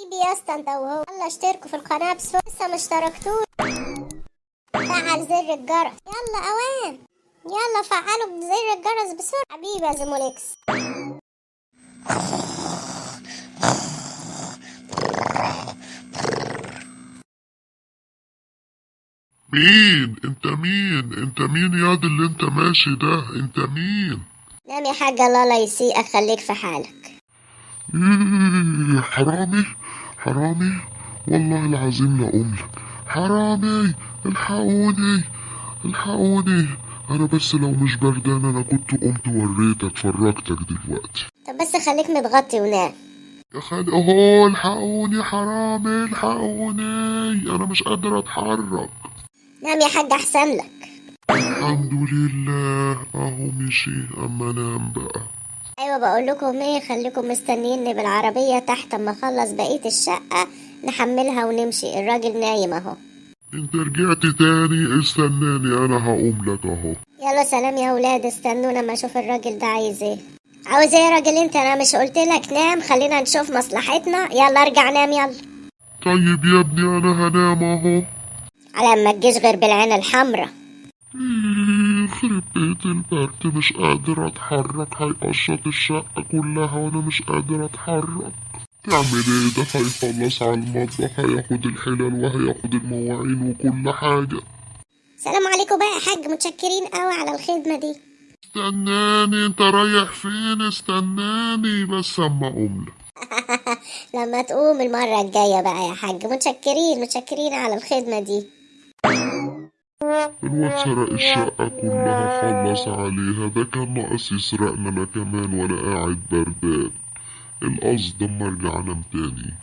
حبيبي يا اسطى انت وهو، يلا اشتركوا في القناة بسرعة، لسه ما اشتركتوش، فعل زر الجرس، يلا اوام، يلا فعلوا زر الجرس بسرعة. حبيبي يا زموليكس. مين انت؟ مين انت؟ مين ياض اللي انت ماشي ده؟ انت مين؟ نام يا حاج، الله لا يسيئك، خليك في حالك. إيه، حرامي حرامي، والله العظيم لا أقوم لك. حرامي، الحقوني الحقوني، انا بس لو مش بردان انا كنت قمت وريتك فرجتك دلوقتي. طب بس خليك متغطي ونام. يا خالق اهو، الحقوني حرامي الحقوني، انا مش قادر اتحرك. نام يا حاج احسن لك. الحمد لله اهو مشي، اما نام بقى. ايوه بقول لكم ايه، خليكم مستنيني بالعربية تحت اما اخلص بقية الشقة نحملها ونمشي، الراجل نايم اهو. انت رجعت تاني؟ استناني انا هقوم لك اهو. يلا سلام يا ولاد، استنونا اما اشوف الراجل ده عايز ايه. عاوز ايه يا راجل انت؟ انا مش قلت لك نام؟ خلينا نشوف مصلحتنا، يلا ارجع نام يلا. طيب يا ابني انا هنام اهو. على ما تجيش غير بالعين الحمراء. يخرب بيت البرد، مش قادر اتحرك، هيقشط الشقة كلها وانا مش قادر اتحرك. تعمل ايه؟ ده هيخلص على المطبخ، هياخد الحلل وهياخد المواعين وكل حاجة. سلام عليكم بقى يا حاج، متشكرين قوي على الخدمة دي. استناني، انت رايح فين؟ استناني بس اما اقوم لك. لما تقوم المرة الجاية بقى يا حاج، متشكرين متشكرين على الخدمة دي. الواد سرق الشقة كلها، خلص عليها، ده كان ناقص يسرقنا انا كمان وانا قاعد بردان. القصد اما ارجع انام تاني.